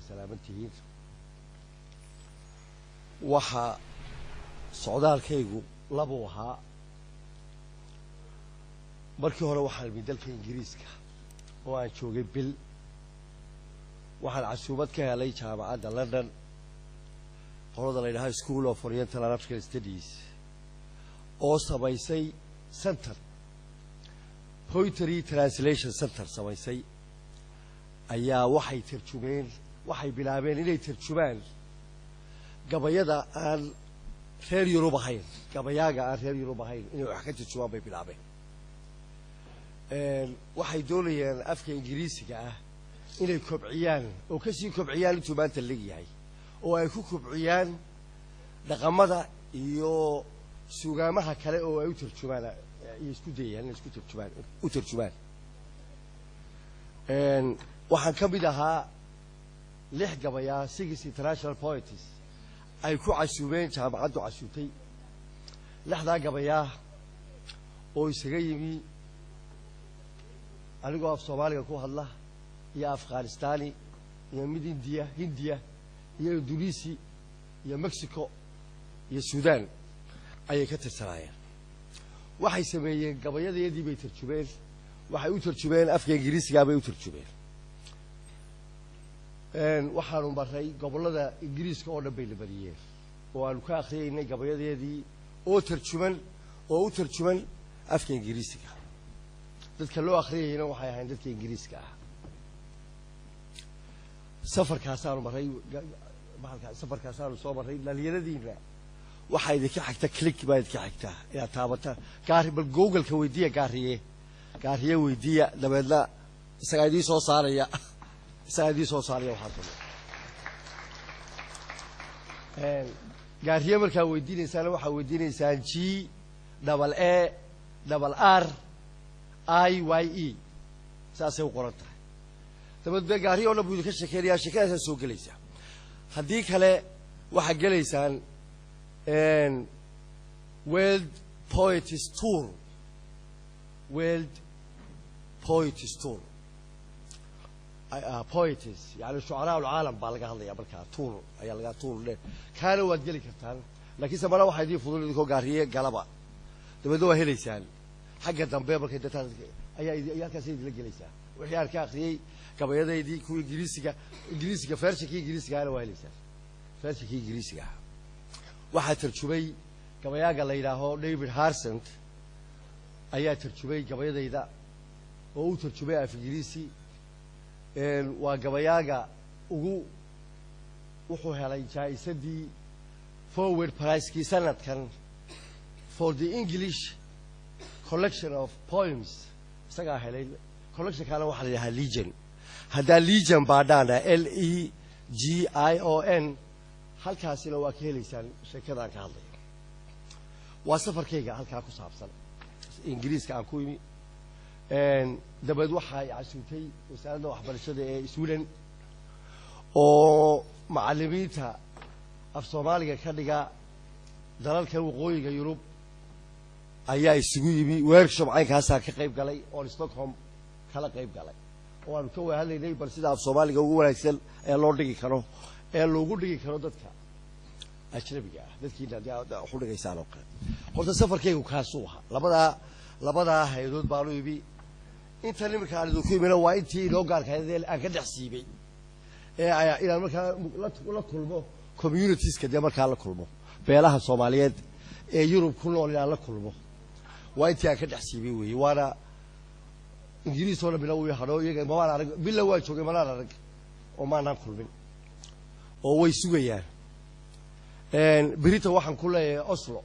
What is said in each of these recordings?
Salaaman tihiin. Waxaa socdaalkaygu labuu ahaa. Markii hore waxaan imid dalka Ingiriiska oo aan joogay bil. Waxaan casuumad ka helay Jaamacadda London, qolada la yidhaha School of Oriental and African Studies, oo samaysay center, Poetry Translation Center samaysay. Ayaa waxay tarjumeen, waxay bilaabeen inay tarjumaan gabayada aan reer Yurub ahayn, gabayaaga aan reer Yurub ahayn inay wax ka tarjumaan bay bilaabeen. Waxay doonayeen afka Ingiriisiga ah inay kobciyaan oo kasii kobciyaan intuu maanta leegyahay, oo ay ku kobciyaan dhaqamada iyo sugaamaha kale oo ay u tarjumaan, iyo isku dayayaan inay isku tarjumaan, u tarjumaan. Waxaan ka mid ahaa lix gabayaa, six international poets, ay ku casuumeen, jaamacaddu casuumtay. Lixdaa gabayaa oo isaga yimi, anigoo af Soomaaliga ku hadla iyo Afghanistani iyo mid Indiya, Hindiya iyo Indonesi iyo Mexico iyo Sudan ayay ka tirsanaayeen. Waxay sameeyeen gabayadeedii bay tarjumeen. Waxay u tarjumeen afka Ingiriisigaa bay u tarjumeen. Waxaanu maray gobollada Ingiriiska oo dhan bay la mariyeen oo aanu ka akhriyaynay gabayadeedii oo tarjuman, oo u tarjuman afka Ingiriisiga. Dadka loo akhriyayna waxay ahayn dadka Ingiriiska ah. Safarkaasaanu maray, bahalka safarkaasaanu soo marray. Dhalinyaradiina waxaa idinka xigta click baa idinka xigta inaad taabataan gaari. Bal Google-ka weydiiya, Gaariye, Gaariye weydiiya, dabeedna isagaa idiin soo saaraya, isagaa idiin soo saaraya. Waxaa Gaariye markaa weydiinaysaana, waxaa weydiinaysaan G double A double R I Y E, saasay u qoran tahay. Dabeed dee Gaariye o dhan buu idinka sheekeynayaa, sheekadaasaa soo gelaysaa. Haddii kale waxaad gelaysaan World Poets Tour, World Poets Tour, poets yani shucaraa ulcaalam baa laga hadlaya. Markaa tour ayaa laga tour dhe, kaana waad geli kartaan. Laakiinse mala waxaa idiin fudud idinkoo Gaariye galaba, dabeedna waa helaysaan xagga dambe. Markay dataa ayaa ayaa halkaas idinla gelaysaa wixii aan ka akhriyey gabayadaydii, kuwa Ingiriisiga, Ingiriisiga version-kii Ingiriisigaana waa helaysaan. Version-kii Ingiriisiga ah waxaa tarjumay gabayaaga la yidhaaho David Harsent ayaa tarjumay gabayadayda oo u tarjumay af Ingiriisi. Waa gabayaaga ugu, wuxuu helay jaa'isadii Forward Prize-kii sanadkan for the English collection of poems, isagaa helay. Collection-kaana waxaa la yidhahaa Legion. Haddaa Legion baadhaana, Legion, halkaasina waa ka helaysaan sheekadaan ka hadlaya. Waa safarkayga halkaa ku saabsan Ingiriiska aan ku imi. Dabeed waxaa i casuumtay Wasaaradda Waxbarashada ee Sweden oo macallimiinta af Soomaaliga ka dhiga dalalka waqooyiga Yurub ayaa isugu yimi. Workshop caynkaasaa ka qayb galay oon Stockholm kala qayb galay, oo aanu ka wada hadlaynay bal sida af Soomaaliga ugu wanaagsan ee loo dhigi karo, ee loogu dhigi karo dadka ajnabiga ah, dadkiina haddii aad wax u dhigaysaan oo kale. Horta safarkaygu kaasuu ahaa. Labadaa hay-adood baanu imi. Intan iminka aan idinku imina waa intii inoo gaarka ahayd ee aan ka dhex siibay ee inaan markaa la kulmo communities-ka, dee markaa la kulmo beelaha Soomaaliyeed ee Yurub ku nool, inaan la kulmo waa intii aan ka dhex siibay weeye. Waana Ingiriis oo dhan bila uu hadho, iyaga mamaan arag. Bila waa joogay, manaan arag oo maanaan kulmin oo way sugayaan. Berita waxaan ku leeyahay Oslo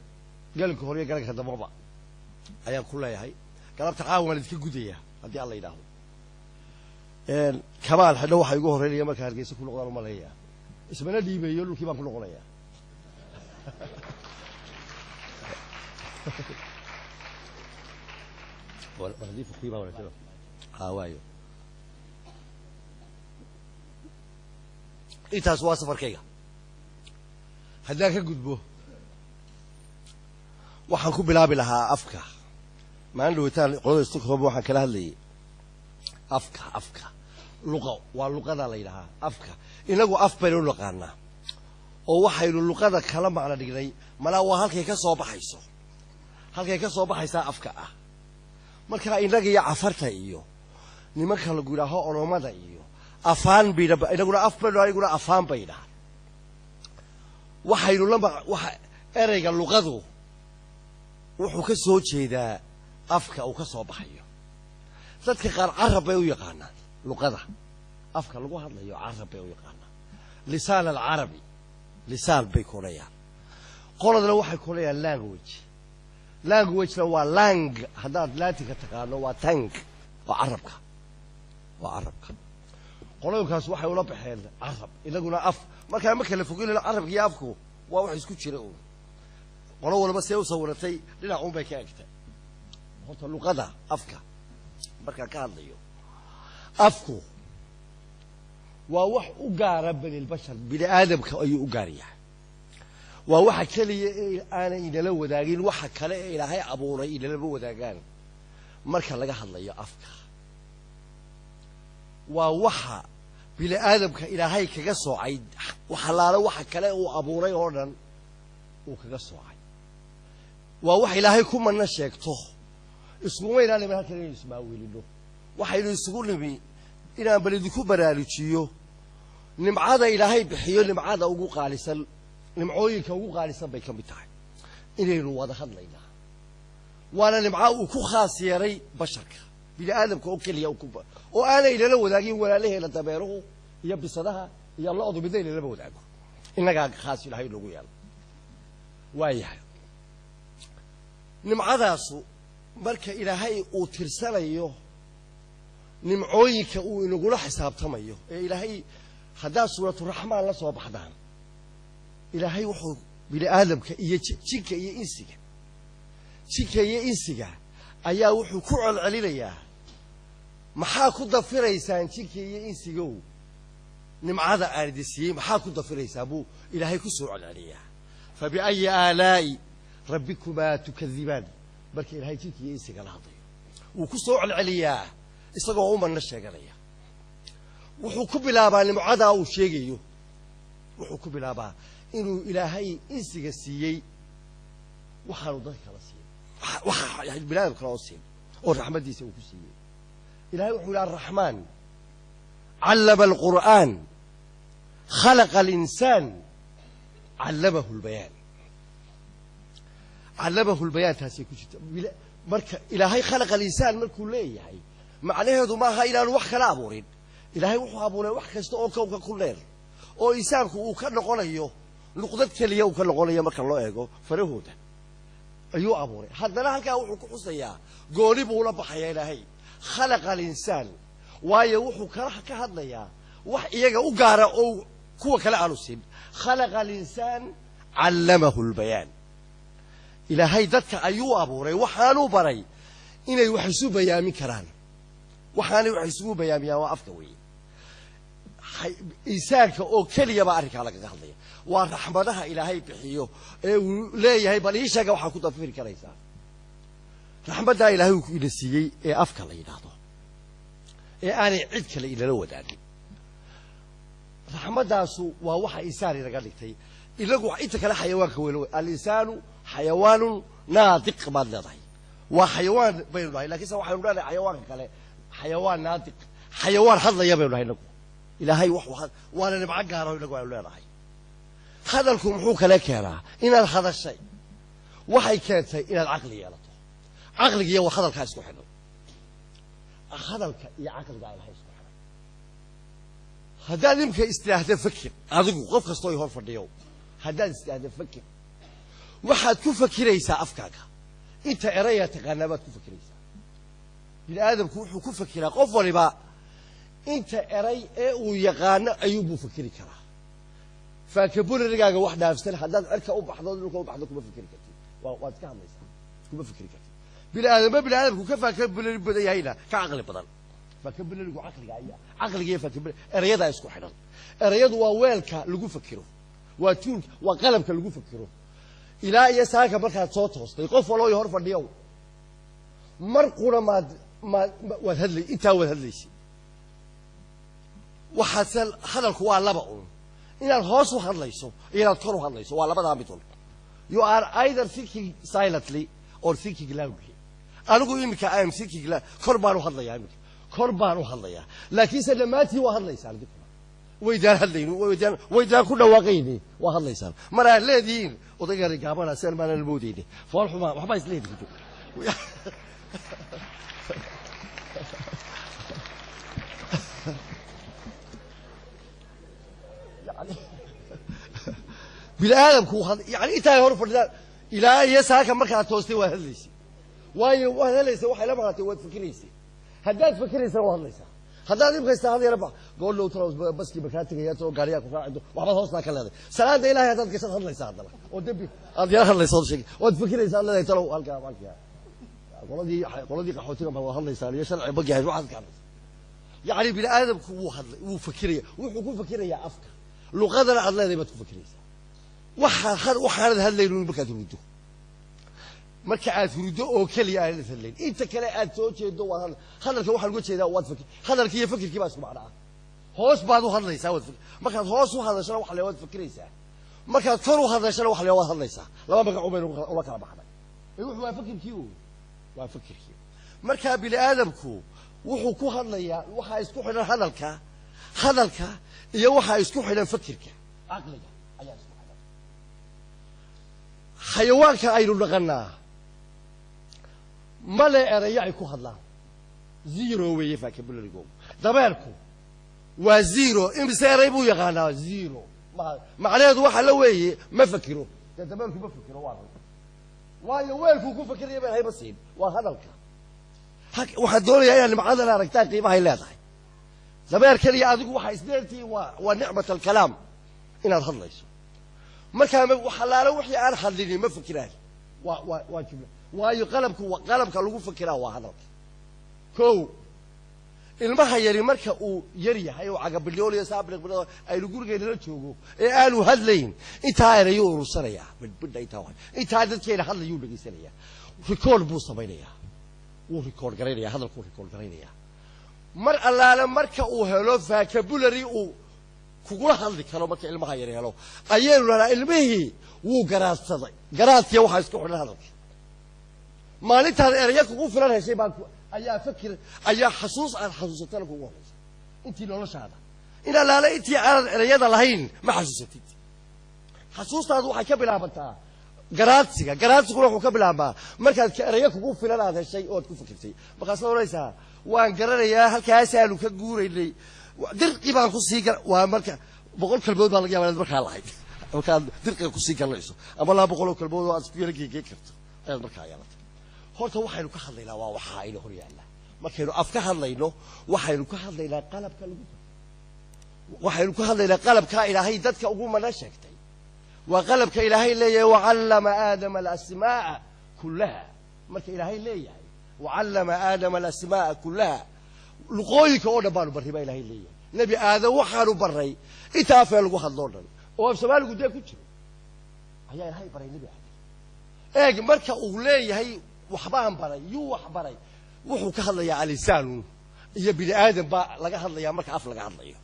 galinka hore iyo galanka dambaba ayaan ku leeyahay. Galabta caawa waan idinka gudaya haddii Alla yidhaahdo. Kamaal xidho waxaa igu horreynaya markaa Hargeysa ku noqdaan umaleeyaa, ismana dhiibayo, dhulkii baan ku noqonayaa. Waayo, intaas waa safarkayga. Haddaan ka gudbo, waxaan ku bilaabi lahaa afka. Maalin dhawitaan qolada Stockholm waxaan kala hadlayay afka. Luqo waa luqada la yidhahaa afka. Inagu af baynu naqaanaa oo waxaynu luqada kala macno dhignay malaa waa halkay ka soo baxayso, halkay ka soo baxaysaa afka ah. Marka innaga iyo cafarta iyo nimanka lagu yidhaaho oromada iyo afaan bay inaguna af baynu, ayaguna afaan bay dhahaan. Waxaynu la waxa ereyga luqadu wuxuu ka soo jeedaa afka uu ka soo baxayo. Dadka qaar carab bay u yaqaanaan luqada, afka lagu hadlayo carab bay u yaqaanaan, lisaan alcarabi lisaan bay kulayaan. Qoladna waxay kulayaan language. Languagena waa lang, haddaad laatinka taqaano waa tang, waa carabka, waa carabka. Qolooyinkaas waxay ula baxeen carab, inaguna af. Markaa ma kala foginayno, carabka iyo afku waa wax isku jira uun. Qolo walba see u sawiratay dhinac uun bay ka egtay. Horta luqada afka markaan ka hadlayo, afku waa wax u gaara banilbashar, bini aadamka ayuu u gaar yahay. Waa waxa keliya ee aanay inala wadaagin waxa kale ee Ilaahay abuuray inalama wadaagaan. Marka laga hadlayo afka, waa waxa bini aadamka Ilaahay kaga soocay waxalaalo waxa kale uu abuuray oo dhan uu kaga soocay. Waa wax Ilaahay ku manna sheegto. Iskuma inaan halkan inaynu ismaawelino, waxaynu isugu nimi inaan bal idinku baraarujiyo nimcada Ilaahay bixiyo. Nimcada ugu qaalisan, nimcooyinka ugu qaalisan bay ka mid tahay inaynu wada hadlaynaa. Waana nimca uu ku khaas yeelay basharka, bini aadamka oo keliya, oo aanay inala wadaagin walaalaheena dameeruhu iyo bisadaha iyo lo'du, midna inalama wadaago. Innagaa khaas Ilaahay noogu yeelo. Waayahay, nimcadaasu marka Ilaahay uu tirsanayo nimcooyinka uu inagula xisaabtamayo ee Ilaahay, haddaad suuraturaxmaan la soo baxdaan, Ilaahay wuxuu bini aadamka iyo jinka iyo insiga, jinka iyo insiga ayaa wuxuu ku celcelinayaa, maxaa ku dafiraysaan jinka iyo insigow nimcada aan idin siiyey? Maxaa ku dafiraysaa buu Ilaahay ku soo celceliyaa. Fa biayi aalaa'i rabbikumaa tukadibaan. Marka Ilaahay jinka iyo insiga la hadlayo wuu ku soo celceliyaa isagoo umanna sheeganaya. Wuxuu ku bilaabaa nimcadaa uu sheegayo, wuxuu ku bilaabaa inuu Ilaahay insiga siiyey waxaanu dadka kala siin, waxa bini aadam kale oo siin oo raxmaddiisa uu ku siiyey. Ilahay wuxuu yidhi: Alraxmaan callama alqur'aan, khalaqa alinsaan, callamahu lbayaan. Callamahu lbayaan taasay ku jirta. Marka Ilaahay khalaqa alinsaan markuu leeyahay, macnaheedu maaha inaanu wax kala abuurin. Ilaahay wuxuu abuuray wax kasta oo kownka ku dheer oo insaanku uu ka noqonayo nuqdad keliya uu ka noqonayo marka loo eego farahooda ayuu abuuray. Haddana halkaa wuxuu ku xusayaa, gooni buu ula baxayaa Ilaahay khalaqa alinsaan, waayo wuxuu kala ka hadlayaa wax iyaga u gaara oo kuwa kale aanu siin. Khalaqa alinsaan callamahu lbayaan. Ilaahay dadka ayuu abuuray, waxaanuu baray inay wax isu bayaamin karaan. Waxaanay wax isugu bayaamiyaan waa afka weeye. Insaanka oo keliya baa arrinkaa lagaga hadlaya. Waa raxmadaha Ilaahay bixiyo ee uu leeyahay, bal ii sheega waxaa ku dafiri karaysaa raxmaddaa Ilaahay uu ina siiyey ee afka la yidhaahdo ee aanay cid kale inala wadaagin. Raxmaddaasu waa waxa insaan inaga dhigtay. Inagu inta kale xayawaanka weyl, alinsaanu xayawaanun naadiq baad leedahay, waa xayawaan baynu nahay, lakiinse waxaynu leenahay xayawaanka kale xayawaan naadiq, xayawaan hadlaya baynu nahay inagu. Ilaahay waana nimco gaaro inagu aynu leenahay. Hadalku muxuu kale keenaa? Inaad hadashay waxay keentay inaad caqli yeelato. Caqligiiyo waa hadalkaa isku xidhan, hadalka iyo caqligaa Ilahay isku xidhan. Haddaad imka istiraahda fakir, adigu qof kastoo hor fadhiyo, haddaad istiraahda fakir, waxaad ku fakiraysaa afkaaga inta erayaa taqaanaa baad ku fakiraysaa. Bini aadamku wuxuu ku fakiraa qof waliba inta eray ee uu yaqaano ayuunbuu fakeri karaa. Faakabularigaaga wax dhaafsan haddaad cirka u baxdo, dhulka u baxdo, kuma fikeri kartid. Waad iska hadlaysaa, kuma fikeri kartid. Bini aadamba bini aadamku ka faakabulari badan yahayna ka caqli badan. Faakabularigu caqliga ayaa, caqliga iyo faakabulari erayadaa isku xidhan. Erayadu waa weelka lagu fakiro, waa tuulka, waa qalabka lagu fakiro. Ilaa iyo saaka markaad soo toostay, qof waloo hor fadhiyow, mar qura maad maad waad hadlay, intaa waad hadlaysay. Waxaase hadalku waa laba un: inaad hoos u hadlayso iyo inaad kor u hadlayso. Waa labadaa mid un. You are either thinking silently or thinking loudly. Anigu iminka I am thinking, kor baan u hadlayaa iminka, kor baan u hadlayaa, laakiinse dhammaantiin waa hadlaysaan idinkuna. Waydaan hadlayni, waydaan ku dhawaaqayni, waa hadlaysaan. Mar aad leedihiin odaygani gaabana sian maanan moodayni, fool xumaa, waxbaa is leedihin. Bini aadamku yani intaa hor fadhidaan ilaa iyo saaka markaad toostay waad hadlaysay. Waayo waad hadlaysay, waxay la maqlatay waad fikiraysay. Haddaad fikiraysana waad hadlaysaa. Haddaad imkaysta hadlayna ba goordhow talo baskii markaa tegaya too gaariyaa ku raacido, waxbaad hoostaa ka leedahay. Salaada Ilaahay haddaad gashaad hadlaysaa haddana, oo dembi aad yara hadlaysa ood sheegay, waad fikiraysaa, aad leedahay talow halkaa halkaa qoladii qaxootiga ma waad hadlaysaan iyo sharci bagahay waxaad ka hadlaysaa. Yacni bini aadamku wuu hadlay, wuu fikiraya, wuxuu ku fikirayaa afka, luqadana aad leedahay baad ku fikiraysaa. Waxaanad hadlaynin markaad huruddo, marka aad huruddo oo keliya aanad hadlayn. Inta kale aad soo jeedo waad hadla. Hadalka waxaan uga jeedaa waad fikir. Hadalkii iyo fikirkii baa isku macno ah. Hoos baad u hadlaysaa, waad fikir. Markaad hoos u hadashana waxa la waad fikiraysaa, markaad kor u hadashana waxa la waad hadlaysaa. Laba magac baynu ula kala baxnay. Wuxuu waa fikirkii, uu waa fikirkii. Markaa bini aadamku wuxuu ku hadlayaa waxaa isku xidhan hadalka iyo waxaa isku xidhan fikirka, caqliga ayaa isku xidhan. Xayawaanka aynu dhaqanaa male erayo ay ku hadlaan, zero weeye vocabulary-googu. Dabeerku waa zero. Imise eray buu yaqaanaa? Zero. Macnaheedu waxa la weeye ma fakiro. Dee dabeerku ma fakiro, waa run, waayo weelkuu ku fakiraya baan hayba siin, waa hadalka. Waxaan doonayaa inaad nimcadan aragtaan qiimahay leedahay. Dabeerkan iyo adigu waxaa isdheertihiin waa nicmat alkalaam, inaad hadlayso. Markaa waxalaalo wixii aan hadlinin ma fikiraan. Waa jumla, waayo qalabku, qalabka lagu fikiraa waa hadalka. Kow, ilmaha yari marka uu yar yahay oo cagabilyooliyo saabliq aynu gurigeennala joogo ee aanu hadlayn, intaa erayuu urursanayaa, bidhbidha intaa intaa dadkeena hadlayuu dhegaysanayaa, record buu samaynayaa, wuu record garaynaya, hadalkuu record garaynayaa. Mar allaale marka uu helo vocabulary uu kugula hadli karo, marka ilmaha yar helo, ayaynu dhahnaa ilmihii wuu garaadsaday. Garaadkiya waxaa isku xidhan hadalka. Maalintaad erayo kugu filan heshay baa ayaa fakir ayaa xasuus aad xasuusatana kugu horaysa intii noloshaada. In allaale intii aanad erayada lahayn ma xasuusatid. Xasuustaadu waxay ka bilaabantaa garaadsiga. Garaadsiguna wuxuu ka bilaabmaa markaad erayo kugu filan aad heshay oo aad ku fikirtay. Markaasaad odhanaysaa waan garanayaa halkaasaanu ka guuraynay, dirqi baan kusii gar. Waa marka 100 kalmood baa laga yaba inaad markaa lahayd, markaad dirqiga kusii garanayso, ama 200 kalmood oo aad isku yara geegeen karto ayaad markaa yeelatay. Horta waxaynu ka hadlaynaa waa waxaa ayna hor yaalla. Markaynu af ka hadlayno, waxaynu ka hadlaynaa qalabka lagu, waxaynu ka hadlaynaa qalabkaa Ilaahay dadka ugu mana sheegtay. Waa qalabka Ilaahay leeyahay wacallama Aadama alasmaa'a kullaha. Marka Ilaahay leeyahay wacallama Aadama alasmaa'a kullaha, luqooyinka oo dhan baanu barray baa Ilaahay leeyahay. Nebi Aadam waxaanu barray inta afee lagu hadloo dhan oo af Soomaaligu dee ku jiro ayaa Ilaahay baray nebi Aadam. Eeg, marka uu leeyahay waxbaan baray, yuu wax baray? Wuxuu ka hadlayaa alisaanu iyo bini aadam baa laga hadlayaa marka af laga hadlayo.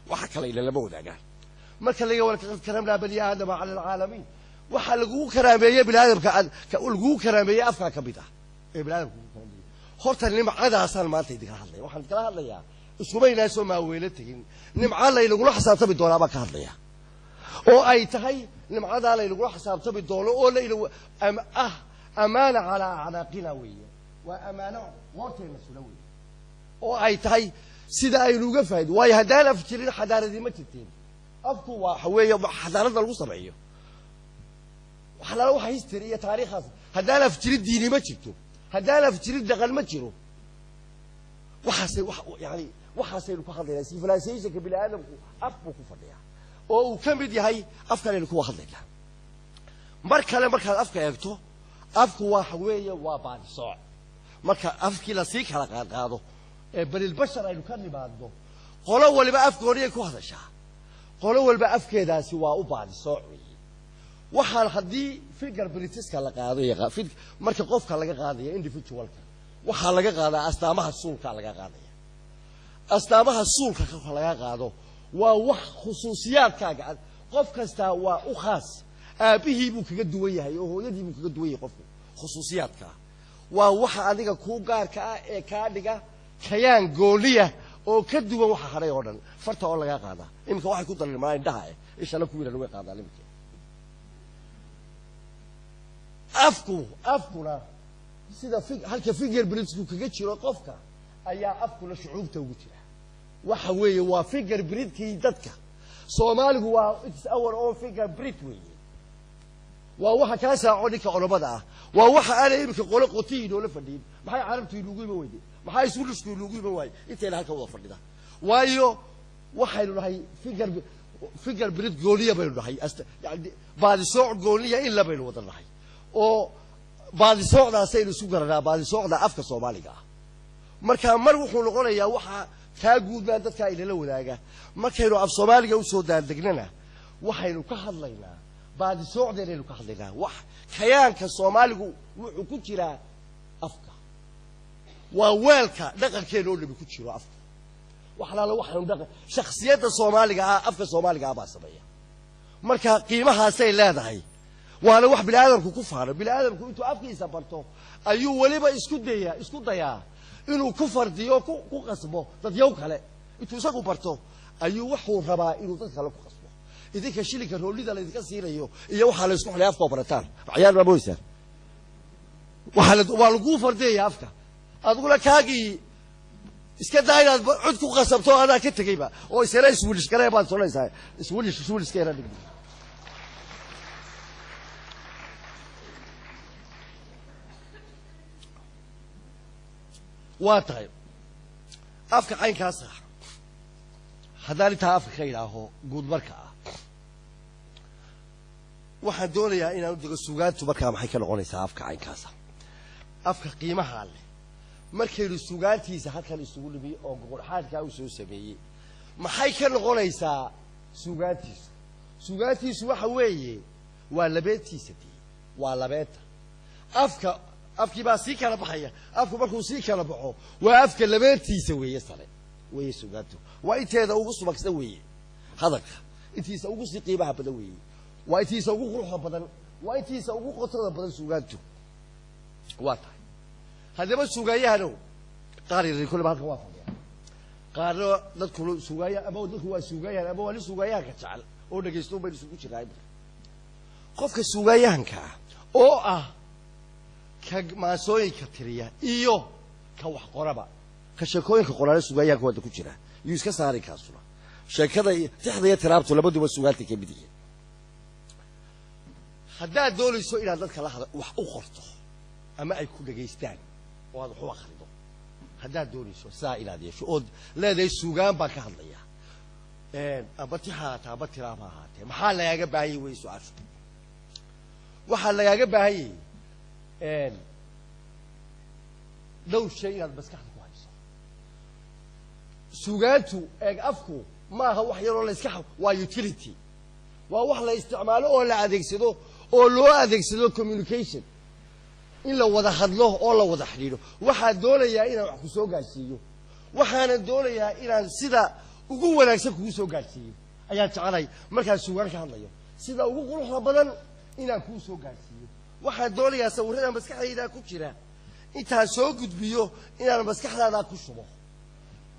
Waxa kale ila lama wadaagaan. Marka laga walaqad karamnaa bani Aadama cala alcaalamiin, waxaa lagugu karaameeyey bini aadamka, lagugu karaameeyey afkaa ka mid ah ee bini aadamka kugu karaameeyey. Horta nimcadaasaan maanta idinkala hadlaya. Waxaan idinkala hadlayaa iskumaynaa soo maaweelo tegin. Nimca laynagula xisaabtami doonaa baan ka hadlaya, oo ay tahay nimcadaa laynagula xisaabtami doono oo layna ah amaana calaa acnaaqina weeye. Waa amaano qoorteenna sula weeye, oo ay tahay sida aynu uga faa'ido. Waayo haddaan af jirin xadaaradii ma jirteen. Afku waa waxa weeye xadaaradda lagu sameeyo, waxalaala waxa history iyo taariikhaas. Haddaan af jirin diini ma jirto, haddaan af jirin dhaqan ma jiro. Waxaasay wax yani waxaasaynu ku hadlaynaa. Civilizationka bini aadamku af buu ku fadhiyaa oo uu ka mid yahay afkanaynu kuwa hadlaynaa. Mar kale markaad afka eegto, afku waxa weeye waa baadisooc. Marka afkii lasii kala qaadqaado ee banilbashar aynu ka nimaadno, qolo waliba afgooniyay ku hadashaa, qolo waliba afkeedaasi waa u baadisooc weeye. Waxaan haddii fingerprints-ka la qaado, marka qofka laga qaadaya individualka, waxaa laga qaadaa astaamaha suulka laga qaadaya. Astaamaha suulka kolka laga qaado Waa wax khusuusiyaadkaaga, qof kastaa waa u khaas. Aabbihii buu kaga duwan yahay oo hooyadii buu kaga duwan yahay qofku. Khusuusiyaadkaa waa waxa adiga kuu gaarka ah ee kaa dhiga kayaan gooniya oo ka duwan waxa hadhay oo dhan. Farta oo lagaa qaadaa iminka waxay ku dareen maa indhaha ishana ku wiilan way qaadaan iminka. Afkuna sida halka fingerprintsku kaga jiro qofka ayaa afkuna shucuubta ugu jira. Waxa weeye waa fingerprintkii dadka Soomaaligu, waa it's our own fingerprint weeye. Waa waxa kaa saaco ninka culammada ah, waa waxa aanay iminka qolo qotiyi inoola fadhiyin. Maxay carabtu inugu iman weyday? Maxay Swedishku inugu iman waayey intayna halka wada fadhida? Waayo waxaynu nahay fingerprint gooniya baynu nahay, yani baadisooc gooniya in la baynu wada nahay, oo baadisoocdaasaynu isu garanaa, baadisoocda afka Soomaaliga ah. Marka mar wuxuu noqonayaa waxa kaa guudbaa dadkaa inala wadaaga. Markaynu af Soomaaliga usoo daandegnana waxaynu ka hadlaynaa baadisoocdeenaynu ka hadlaynaa. Wax kayaanka Soomaaligu wuxuu ku jiraa afka, waa weelka dhaqankeena oo dhami ku jiro afka. Waxlaala waxaynu dhaqan shakhsiyadda Soomaaliga ah afka Soomaaliga ah baa sameeya. Marka qiimahaasay leedahay, waana wax bini aadamku ku faano. Bini aadamku intuu afkiisa barto ayuu weliba isku dayaa inuu ku fardiyo, ku qasbo dadyow kale. Intuu isagu barto ayuu wuxuu rabaa inuu dad kale ku qasbo. Idinka shilinka roolida laydinka siinayo iyo waxaa la isku xidhay afka oo barataan, ciyaar baa moodaysaa. Waa laguu fardiyaya afka, adiguna kaagii iska daa inaad cod ku qasabto, adaa ka tegeyba oo isla Swedish kale baad sonaysaa, Swedish Swedish ka yara dhigdi. Waa tahay afka caynkaas ah. Haddaan intaa afka ka idhaaho guud marka ah, waxaan doonayaa inaan u dego sugaantu. Markaa maxay ka noqonaysaa afka caynkaasa, afka qiimaha leh, markaynu sugaantiisa halkan isugu nimi oo gogolxaadkaa uu soo sameeyey? Maxay ka noqonaysaa sugaantiisu? Sugaantiisu waxa weeye waa labeentiisa dee, waa labeenta afka. Afkii baa sii kala baxaya. Afku markuu sii kala baxo waa afka labeentiisa weeye, sare weeye sugaantu. Waa inteeda ugu subagsan weeye hadalka, intiisa ugu sii qiimaha badan weeye, waa intiisa ugu quruxda badan, waa intiisa ugu qotada badan sugaantu. Waa tahay haddaba sugaayahanow qaar yaryar kulleba halkan waa fadhiya, qaarna dadku sugaaya ama dadku waa suugaayahan ama waa nin suugaayahanka jecel oo dhegaysto baynu isugu jiraa imika. Qofka suugaayahanka ah oo ah ka maasooyinka tiriya iyo ka wax qoraba, ka sheekooyinka qoraale suugaayahanka waada ku jira, yuu iska saari kaasuna. Sheekada tixda iyo tiraabtu labaduba sugaanta ka mid yihiin. Haddaad doonayso inaad dadka la hada wax u qorto ama ay ku dhegaystaan oo aad wax u akhrido, haddaad doonayso saa inaad yeesho ood leedahay suugaan baan ka hadlayaa, amba tix ahaatee amba tiraab ha ahaatee, maxaa lagaaga baahanyay wey su-aashu. Waxaa lagaaga baahanyay dhowr shay inaad maskaxda ku hayso. Suugaantu eeg, afku maaha wax yaroo la iska, waa utility, waa wax la isticmaalo oo la adeegsado oo loo adeegsado communication, in la wada hadlo oo la wada xidhiidho. Waxaan doonayaa inaan wax ku soo gaadhsiiyo, waxaanan doonayaa inaan sida ugu wanaagsan kugu soo gaadhsiiyo ayaan jecelay. Markaan suugaan ka hadlayo, sida ugu quruxda badan inaan kuu soo gaadhsiiyo waxaan doonayaa. Sawirrada maskaxdayda ku jira intaan soo gudbiyo inaan maskaxdaada ku shubo.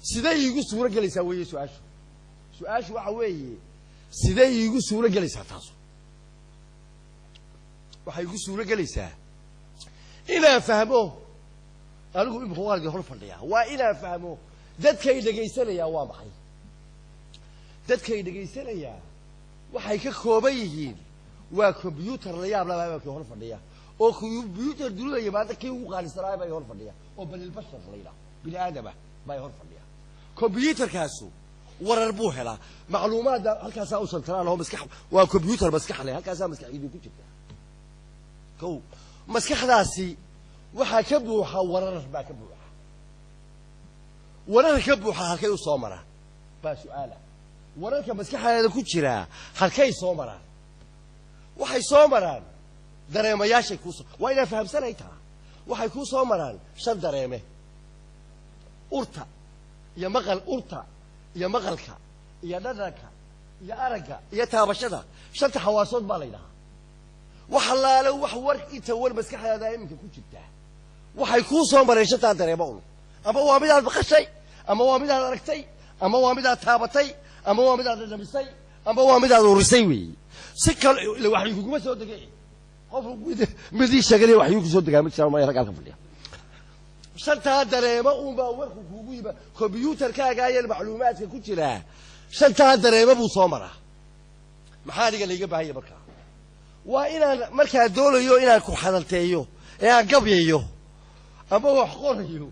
Sidee iigu suuro gelaysaa weeye su-aashu. Su-aashu waxa weeye sidee iigu suuro gelaysaa taasu? Waxay igu suuro gelaysaa inaan fahmo anigu imika waan hor fadhiyaa, waa inaan fahmo dadkay dhegaysanayaa waa maxay. Dadkay dhegaysanayaa waxay ka kooban yihiin waa combyuutar la yaab laba baa hor fadhiya, oo combyuutar dunida yimaada kii ugu qaalisanaay baa hor fadhiya, oo banilbashar la yidhaho, bini aadama baa hor fadhiya. Combyuutarkaasu warar buu helaa, macluumaadda halkaasaa u santaraan oo maskax, waa combyuutar maskax leh, halkaasaa maskaxdiidu ku jirta. Kow, maskaxdaasi waxaa ka buuxa warar baa ka buuxa. Wararka ka buuxa halkay u soo maraan baa su-aala. Wararka maskaxdeeda ku jiraa halkay soo maraan? Waxay soo maraan dareemayaashay kuusoo, waa inaan fahamsanay taa. Waxay kuu soo maraan shan dareeme: urta iyo maqal, urta iyo maqalka iyo dhadhanka iyo aragga iyo taabashada. Shanta xawaasood baa la yidhahaa. Wax allaale wax war inta war maskaxdaada iminka ku jirtaa waxay kuu soo mareen shantaa dareemo un. Ama waa midaad maqashay, ama waa midaad aragtay, ama waa midaad taabatay, ama waa midaad dhadhamisay, ama waa midaad urisay weeye. Si kale ila waxay kuguma soo degay. Qof mid ii sheeganaya waxyuu kusoo degaa ma jiraan, maya ragaalka fadhiya. Shantaa dareemo uunbaa warku kuugu yima. Kombyuutarkaaga ayaa macluumaadka ku jiraa, shantaa dareemo buu soo maraa. Maxaa aniga layga baahanya markaa? Waa inaan markaa doonayo inaan ku xadalteeyo ee aan gabyayo ama wax qorayo,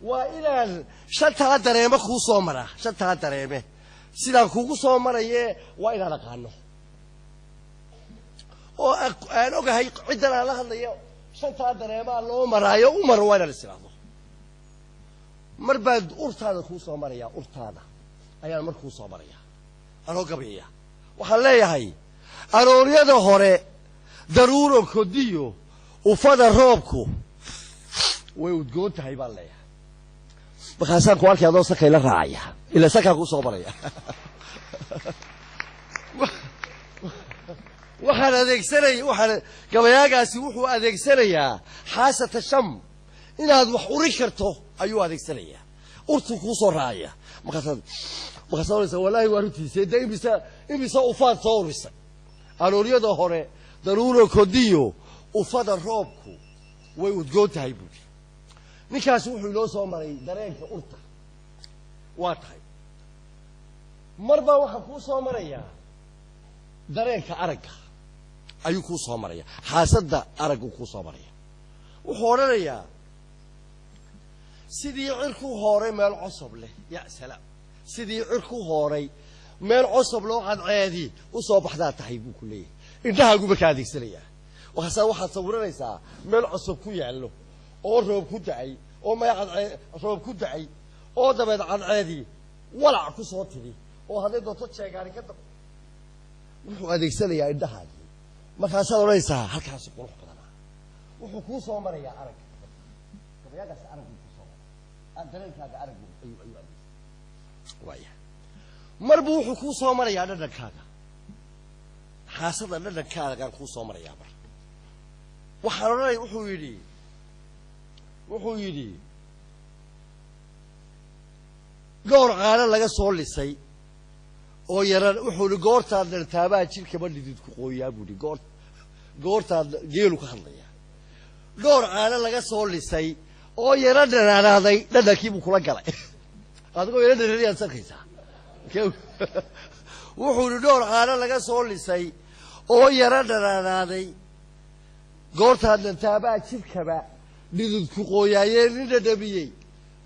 waa inaan shantaa dareemo kuu soo maraa. Shantaa dareeme sidaan kuugu soo maraye waa inaan aqaano oo aan ogahay ciddan aan la hadlayo. Shantaa dareemaa loo maraayo u maro, waa inaan is idhaahdo. Mar baa urtaada kuu soo maraya, urtaada ayaan mar kuu soo maraya anoo gabyaya. Waxaan leeyahay arooryada hore daruuro kodiyo ufada roobku way udgoon tahay baan leeyahay. Markaasaan ku arkay adoo sakay la raacaya, ilaa sakaa kuu soo maraya. Waxaan adeegsanaya, waxaan gabayaagaasi wuxuu adeegsanayaa xaasata sham, inaad wax urin karto ayuu adeegsanayaa. Urtuu kuu soo raacaya, markaasaad oranaysaa wallaahi waa runtiisa. Dee imisa ufaad soo urisay? Arooryada hore daruuro kodiyo ufada roobku way udgoon tahay buuri. Ninkaasi wuxuu inoo soo maray dareenka urta. Waa tahay mar baa waxaa kuu soo marayaa dareenka aragga ayuu kuu soo maraya, xaasadda aragguu kuu soo maraya. Wuxuu odhanayaa sidii cirku hooray meel cosob leh, ya salaam, sidii cirku hooray meel cosob loo cadceedi u soo baxdaa tahay buu ku leeyahay. Indhahaagu markaa adeegsanayaa. Waxaasaa waxaad sawiranaysaa meel cosob ku yaallo oo roob ku da'ay oo maya cadcee roob ku da'ay oo dabeed cadceedii walac ku soo tiri oo hadday doonto jeegaani ka dab. Wuxuu adeegsanayaa indhahaagii. Markaasaad odhanaysaa halkaasi qurux badanaa. Wuxuu kuu soo marayaa aragga, gabayaagaasi aragguu kuu soo maray, dareenkaaga araggu ayuu adeegsanaya. Waaya mar buu wuxuu kuu soo marayaa dhadhankaaga, xaasada dhadhankaagaan kuu soo marayaa mar. Waxaan odhanaya wuxuu yidhi dhowr caano laga soo lisay oo yaran. Wuxuu yidhi goortaad dhartaabaa jirkaba dhidid ku qooyaa buu yidhi. Goortaad geelu ka hadlayaa. Dhowr caano laga soo lisay oo yaro dhanaanaaday, dhadhankii buu kula galay. Adigoo yaro dhanaanayaad sarkaysaa. Wuxuu yidhi dhowr caano laga soo lisay oo yaro dhanaanaaday, goortaad dhantaabaa jirkaba dhidid ku qooyaayee nin dhadhamiyey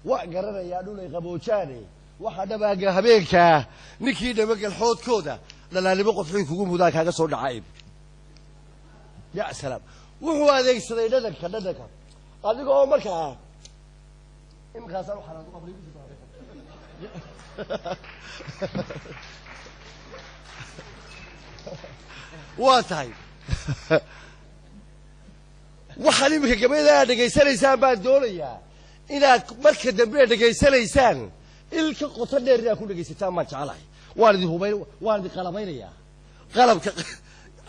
waa garanayaa dhulay qaboojaane. Waxa dhabaaga habeenkaa ninkii dhabagal xoodkooda dhalaalnimo qodxii kugu mudaa kaaga soo dhacay. Ya salaam. Wuxuu adeegsaday dhadhanka, dhadhanka adiga oo markaa iminkaasaan waxaan u qabnay. Waa tahay waxaan iminka gabayada aad dhegaysanaysaan baan doonayaa inaad marka dambe dhegaysanaysaan ilka qoto dheer inaad ku dhegaysataan baan jecelahay. Waan idin hubayn, waan idin qalabaynayaa.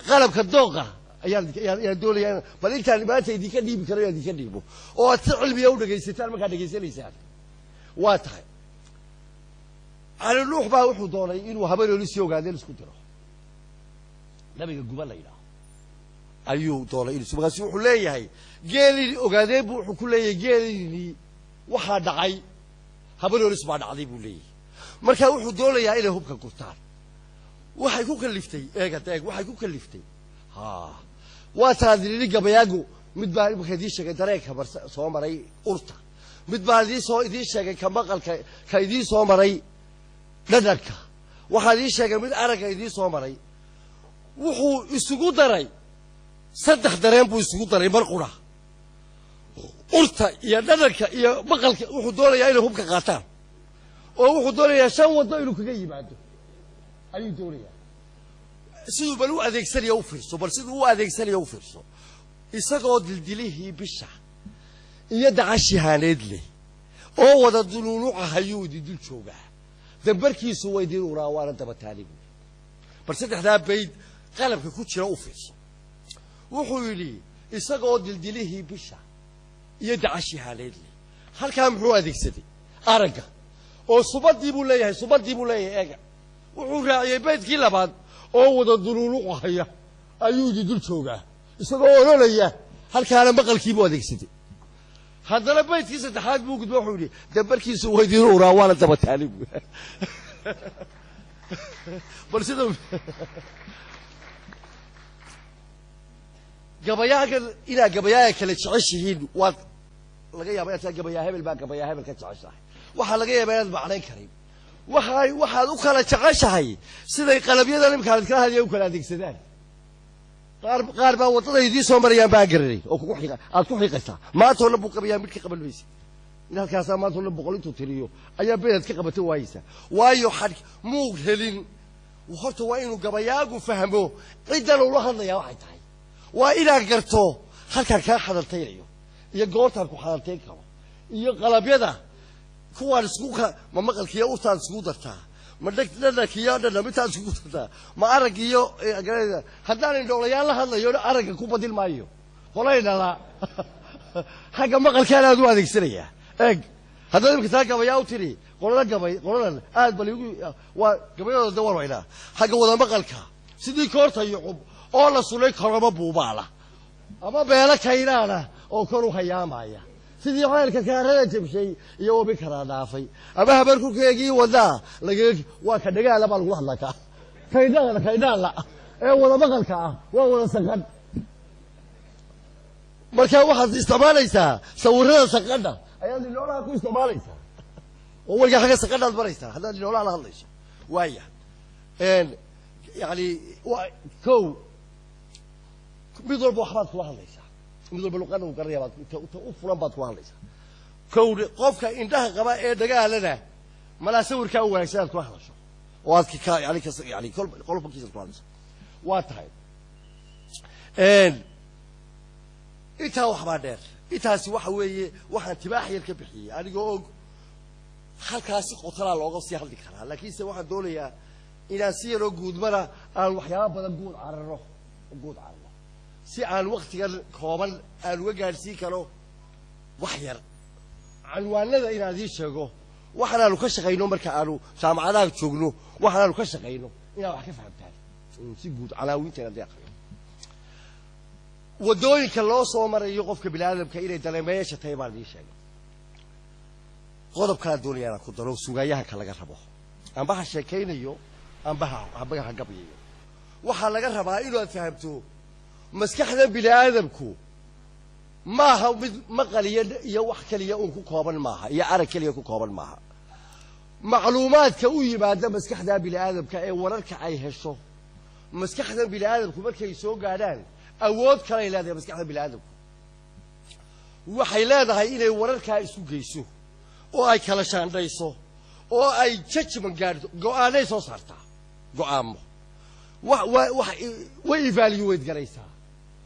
Qalabka dooqa ayaan doonayaa bal intaan maanta idinka dhiibi karo inaan idinka dhiibo oo aad si cilmiya u dhegaysataan markaad dhegaysanaysaan. Waa tahay Cali Nuux baa wuxuu doonay inuu habanooli sii ogaadeen isku diro. Nabiga guba la yidhaaho ayuu doonay inuu, markaasi wuxuu leeyahay geelini ogaadeen buu wuxuu ku leeyahay geelini waxaa dhacay habanoolis baa dhacday buu leeyahay. Marka wuxuu doonayaa inay hubka gurtaan. Waxay ku kaliftay eeg hadda eeg, waxay ku kaliftay ha waa taadilini gabayaagu. Mid baa marka idiin sheegay dareenka soo maray urta, mid baa idiin sheegay ka maqalka, ka idiin soo maray dhadhanka, waxaa idiin sheegay mid aragga idiin soo maray. Wuxuu isugu daray saddex dareen buu isugu daray mar qura, urta iyo dhadhanka iyo maqalka. Wuxuu doonayaa inay hubka qaataan oo wuxuu doonayaa shan waddo inuu kaga yimaado ayuu doonayaa. Siduu bal u adeegsanaya u fiirso, bal siduu u adeegsanaya u fiirso. Isagoo dildilihii bisha iyo dacashihaaneed leh oo wada duluulucahayuu idin dul joogaa. Dambarkiisu waydiin uraa waana dabataali buui. Bal saddexdaa bayd qalabka ku jira u fiirso. Wuxuu yidhi isagoo dildilihii bisha iyo dacashii haaleedle. Halkaa muxuu adeegsaday? Aragga oo subadii buu leeyahay, subadii buu leeyahay. Eega, wuxuu raaciyey baydkii labaad oo wada duluuluqahaya ayuu yidhi dul joogaa isagoo ololaya. Halkaana maqalkii buu adeegsaday. Haddana baydkii saddexaad buu gudba, wuxuu yidhi dambarkiisu waydiin uraa waana dabataali buu. Bal sida gabayaagan inaad gabayaaga kale jeceshihiin waad laga yaaba inaad taa gabayaa hebel baa gabayaa hebel ka jeceshahay. Waxaa laga yaabaa inaad macnayn karin waxaad u kala jeceshahay siday qalabyadan imkaan kala hadlaya u kala adeegsadaan. Qaar baa waddada idiin soo marayaan baan garanay oo kugu xiiqa aad ku xiiqaysaa. Maanta oo dhan buu qabayaa, mid ka qaban maysid. In halkaasaa maanta oo dhan 100 intuu tiriyo ayaa beedaad ka qabata waayeysaa, waayo xadh muu helin. Horta waa inuu gabayaagu fahmo ciddan ula hadlayaa waxay tahay. Waa inaan garto halkaan kaa xadaltaynayo iyo goortaan ku xadaltayn karo iyo qalabyada kuwaan isku ka ma maqalkiiyo urtaan iskugu dartaa, ma dhadhankiiyo dhadhamintaan iskugu dartaa, ma arag iyo haddaan indhoolayaal la hadlayo aragga ku badin maayo, qolay dhala xagga maqalkaan aad u adeegsanayaa. Eeg, haddaad imika taa gabayaa u tiri qolada gabay qoladan aad bal igu waa gabayadooda de waan waynaa xagga wada maqalka, sidii koorta yucub oo la sulay korama buubaala ama beelo kaynaana oo kor u hayaamaya, sidii ceelka kaarada jabshay iyo wabi karaa dhaafay ama habar kurkeegii wadaa lagaga waa ka dhagaala baa lagula hadlaa. Ka kaydhaala kaydhaala ee wada maqalka ah waa wada sanqadh. Markaa waxaad isticmaalaysaa sawirada sanqadha ayaad indhoolaha ku isticmaalaysaa oo weligaa xagga sanqadhaad maraysaa haddaad indhoolaha la hadlayso. Waaya, yani waa kow, mid walba waxbaad kula hadlaysaa, mid walba luqada uu garanaya baad ta u furan baad kula hadlaysaa. Kow, qofka indhaha qaba ee dhagaalana malaa sawirkaa u wanaagsan aad kula hadasho oo aad ka yani kas yani qolbankiisa kula hadlayso. Waa tahay intaa waxbaa dheer. Intaasi waxa weeye waxaan tibaax yar ka bixiyey anigoo og halkaasi qotalaa looga sii hadli karaa, laakiinse waxaan doonayaa inaan si yaroo guudmana aan waxyaaba badan guud cararo si aan waktigan kooban aan uga gaadhsiin karo wax yar. Canwaanada inaan idiin sheego waxaan aanu ka shaqayno marka aanu jaamacadaha joogno, waxaan aanu ka shaqayno inaad wax ka fahamtaan si guud canaawiinta inaad aqriyo waddooyinka loo soo marayo qofka bini aadamka inay dareemayaasha tahay baan idiin sheegay. Qodob kalaa doonaya inaan ku daro sugaayahanka laga rabo, amba ha sheekaynayo amba ha gabyayo, waxaa laga rabaa inaad fahamto maskaxda bini aadamku maaha mid maqal iyo wax keliya uun ku kooban maaha iyo arag keliya ku kooban maaha. Macluumaadka u yimaada maskaxda bini aadamka ee wararka ay hesho maskaxda bini aadamku markay soo gaadhaan, awood kalay leedahay maskaxda bini aadamku. Waxay leedahay inay wararkaa isu geyso oo ay kala shaandhayso oo ay judgment gaadho, go'aanay soo saartaa, go'aamo way evaluate garaysaa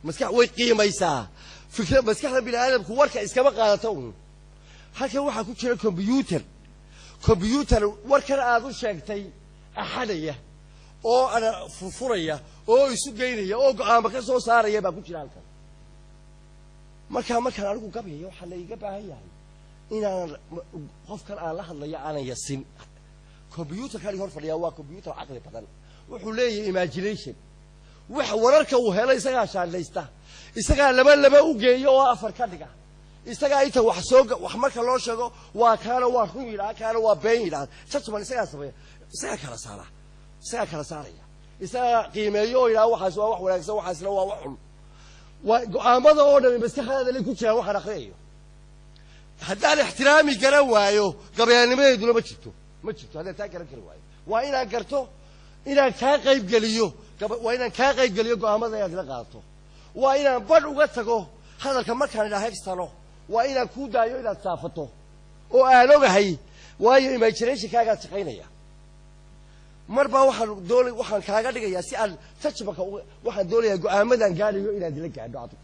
maskax, way qiimaysaa fikra. Maskaxda bini aadamku warka iskama qaadato un. Halkan waxaa ku jira computer warkan aad u sheegtay axadaya oo ana furfuraya oo isu geynaya oo go'aamo ka soo saaraya baa ku jira halkan. Markaa markaan anigu gabyaya waxaa laiga baahan yahay inaanan qofkan aan la hadlayo aanan yasin. Computerkan hor fadhiyaa waa computer caqli badan, wuxuu leeyahay imagination. Wax wararka uu helo isagaa shaandhaysta, isagaa laba laba u geeyo oo afar ka dhiga, isagaa inta wax soo wax marka loo sheego waa kaana waa run yidhaha, kaana waa been yidhaha, judgment isagaa sameeya, isagaa kala saara, isagaa kala saaraya, isagaa qiimeeyo oo yidhaha waxaas waa wax wanaagsan, waxaasna waa wax xun. Waa go'aamada oo dhami maskaxdaada lay ku jiraan. Waxaan akhriyayo haddaan ixtiraami garan waayo gabayaanimadeeduna ma jirto, ma jirto. Haddaan taa garan kari waayo, waa inaan garto inaan kaa qaybgeliyo, waa inaan kaa qaybgeliyo go'aamada inaad ila qaadato, waa inaan badh uga tago hadalka markaan idhaa hegstano, waa inaan kuu daayo inaad saafato oo aan ogahay, waayo imaginationkaagaad shaqaynaya. Mar baa waxaan doonay waxaan kaaga dhigayaa si aan tajmaka, waxaan doonayaa go'aamadan gaadhayo inaad ila gaadho adigu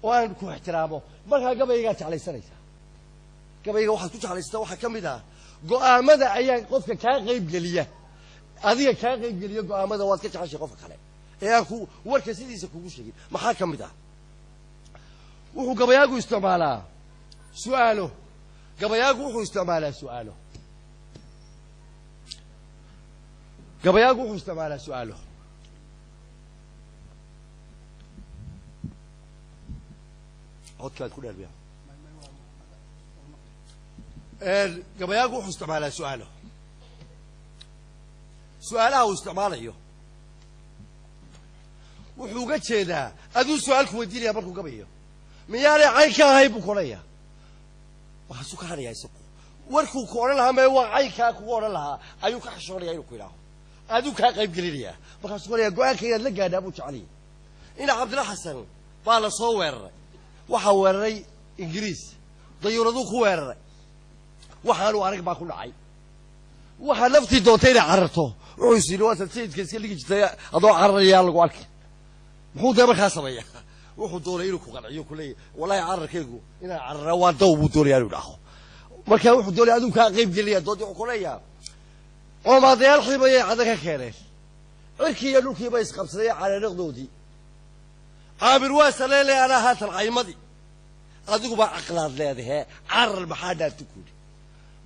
oo aan ku ixtiraamo. Markaa gabaygaad jeclaysanaysaa, gabayga waxaad ku jeclaysataa waxaa ka mid ah Go'aamada ayaa qofka kaa qaybgeliya, adiga kaa qaybgeliya go'aamada waad ka jeceshay qofka kale ee aan ku warka sidiisa kugu sheegin. Maxaa ka mid ah? Wuxuu gabayaagu isticmaalaa su'aalo. Gabayaagu wuxuu isticmaalaa su'aalo. Gabayaagu wuxuu isticmaalaa su'aalo. Codkaad ku dheerbiya. Gabayaagu wuxuu isticmaalaa su'aalo. Su'aalaha uu isticmaalayo wuxuu uga jeedaa aduu su'aal ku weydiinaya markuu gabayo, miyaanay cayn ka ahayn buu ku odhanaya. Waxaasuu ka hadhayaa isagu warkuu ku odhan lahaa, mee waa caynkaa kugu odhan lahaa ayuu ka xishoonaya inuu ku idhaaho, aduu kaa qayb gelinayaa. Markaasuu odhanaya go-aanka inaad la gaadhaa buu jeceliyay. Ina Cabdilla Xasan baa la soo weeraray, waxaa weeraray Ingiriis, dayuuraduu ku weeraray, waxaanu arag baa ku dhacay, waxaa naftii doontay inay cararto. Wuxuu is yidhi waataad sayidka iska dhigi jirtay adoo cararayaa lagu arkay. Muxuu dee markaa sameeya? Wuxuu doonay inuu ku qanciyo, kuleeyahy wallahi cararkaygu inaan cararaa waa daw buu doonaya inuu idhaaho. Markaa wuxuu doonaya aduu kaa qayb gelinaya doonti. Wuxuu kuleeyaa coomaadayaal xiibayay cada ka keeneen, cirkii iyo dhulkii bay isqabsadeen caleeniqdoodii, Caamir waa saleelay anaa haatan caymadii, adiguba caqlaad leedahe carar maxaa dhaarti kuudhi.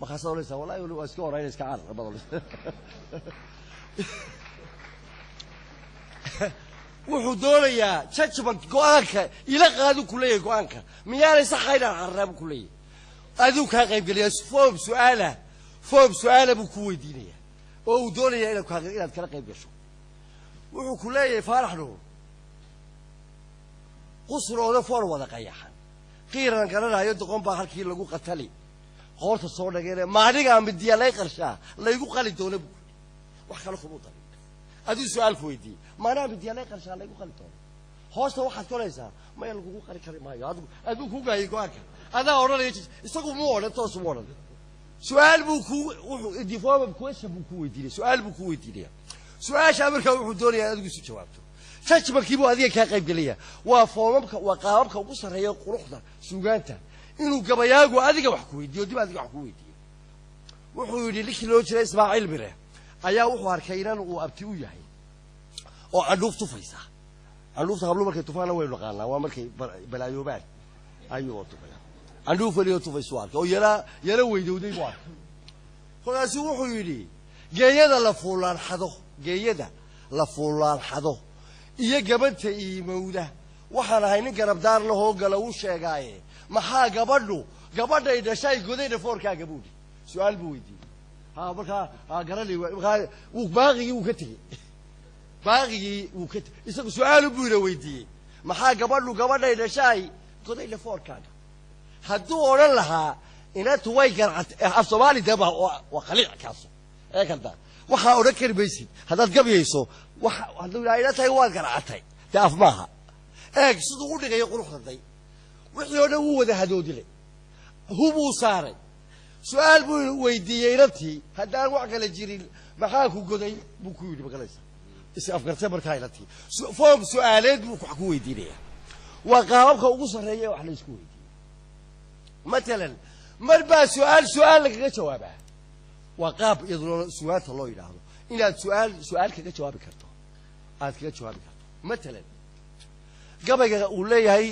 Markaasaad odhanaysaa wallahi waa iska horayna iska carar baad odhanaysaa. Wuxuu doonayaa judgment, go-aanka ila qaadu ku leeyahay, go-aanka miyaanay saxa inaan carraa buu ku leeyahay, aduu kaa qaybgeliyaa. Foom su'aala, foom su'aala buu ku weydiinayaa oo uu doonayaa inaad kala qayb gasho. Wuxuu ku leeyahay Faarax Nuur qusrooda foor wada qayaxan qiiran garanaayo doqon baa halkii lagu qatali qoorta soo dhageene, maanigaa midiya lay qarshaa laygu qali doona buu. Wax kale kumuu darin, aduu su'aal ku weydiiyey, maanaa midiya lay qarshaa laygu qali doono. Hoosta waxaad kolaysaa maya lagugu qali kari maayo, adigu aduu ku gaayay go-aanka, adaa odhanaya, isagu muu odhan, toos muu odhan. Su'aal buu ku wuxuu diform question buu ku weydiinaya, su'aal buu ku weydiinaya. Su'aasha markaa wuxuu doonayaa adigu isu jawaabto, judgmentkii buu adiga kaa qayb gelaya. Waa foomamka, waa qaababka ugu sarreeya quruxda suugaanta, inuu gabayaagu adiga wax ku weydiiyo, dib adiga wax ku weydiiyo. Wuxuu yidhi ninkii loo jiray Ismaaciil Mire ayaa wuxuu arkay inan uu abti u yahay oo candhuuf tufaysa. Candhuufta hablu markay tufaanna waynu naqaanaa, waa markay balaayoobaan ayuu tufaya. Candhuuf welioo tufaysuu arkay oo yara yara weydowday buu arkay. Kolkaasuu wuxuu yidhi geeyada la fuulaanxado, geeyada la fuulaanxado iyo gabanta iimowda, waxaan ahay nin garabdaar lahoo gala u sheegaaye, maxaa gabadhu gabadhay dhashay godayna foorkaaga buudhi. Su'aal buu weydiiyey. Ha markaa ha garanay, markaa wuu baaqigii wuu ka tegey, baaqigii wuu ka tegey, isagu su'aalu buu ina weydiiyey, maxaa gabadhu gabadhay dhashay godayna foorkaaga. Hadduu odhan lahaa inantu way garcat af Soomaali dee waa qaliic kaaso ee kalda, waxaa odhan kari maysid haddaad gabyayso. Waxa hadduu yidhaha inantahay waad garcatay dee af maaha. Eeg siduu u dhigayo quruxdaday, wixii oo dhan wuu wada hadoodilay, hubuu saaray. Su'aal buu weydiiyey inantii, haddaan wax kale jirin maxaa ku goday buu ku yidhi. Magalaysa is afgartay markaa inantii foom su'aaleed buu wax ku weydiinaya. Waa qaababka ugu sarreeya ee wax la isku weydiiyo. Matalan mar baa su'aal su'aal lagaga jawaabaa, waa qaab iyaduna sugaanta loo yidhaahdo inaad su'aal su'aal kaga jawaabi karto, aad kaga jawaabi karto. Matalan gabayga uu leeyahay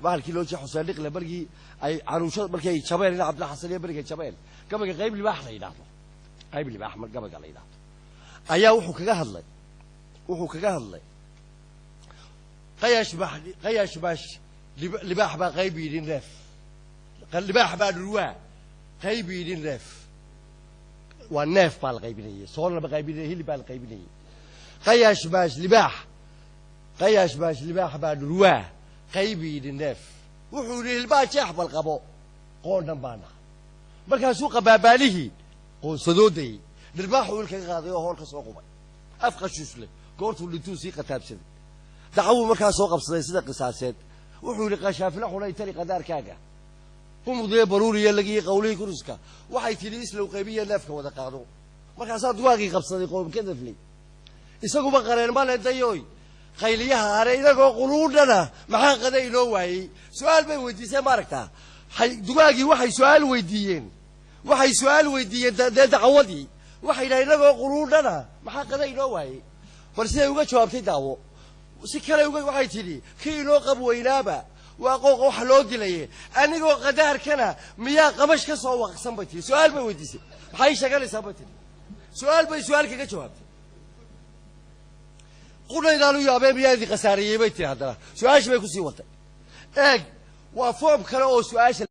bahalkii loo jeex Xuseen Dhiqle markii ay caruushada markii ay jabeen ina Cabdilla Xasan iyo berigay jabeen, gabayga qayb libaax la yidhaahdo, qayb libaax mar gabayga la yidhaahdo ayaa wuxuu kaga hadlay, wuxuu kaga hadlay qayash baax, qayash baash libaax baa qayb yidhi neef, libaax baa dhurwaa qayb yidhi neef, waa neef baa la qaybinayay, soon lama qaybinayay, hilib baa la qaybinayay. Qayash baash libaax, qayash baash libaax baa dhurwaa qayb yidhi neef, wuxuu yidhi hilbaa jeex bal qabo qoondhan baa nahay. Markaasuu qabaabaalihii qoonsadoodayey, dhirbaaxuu ilkaga qaaday oo hool ka soo qubay, af qashuus leh goortuu dhintuu sii qataabsaday, dacwuu markaa soo qabsaday sida qisaaseed. Wuxuu yidhi qashaafila xunay tari qadaarkaaga qumudee baruuriya lagii qawlihii kuruska, waxay tidhi islow qaybiya neefka wada qaado. Markaasaa dugaagii qabsaday qoomkadafley, isaguba qareen male dayoy qayliyaha hare inagoo quluudhana maxaa qada inoo waayey. Su'aal bay weydiiseen, ma aragtaa dugaagii waxay su'aal weydiiyeen, Waxay su-aal weydiiyeen dee dacawadii. Waxay yidhahdeen, innagoo quruudhana maxaa qada inoo waayey? Bal siday uga jawaabtay daawo. Si kale uga waxay tidhi, kii inoo qab weynaaba waa qooqa waxa loo dilaye, anigoo qadaarkana miyaa qabash ka soo waqsan, bay tihi. Su-aal bay weydiisay. Maxay sheeganaysaa, bay tihi. Su-aal bay su-aal kaga jawaabtay. Qudhaydaan u yaabee, miyaa idin khasaareeyey, bay tihi. Haddana su-aashii bay kusii watay. Eeg, waa form kale oo su-aasha.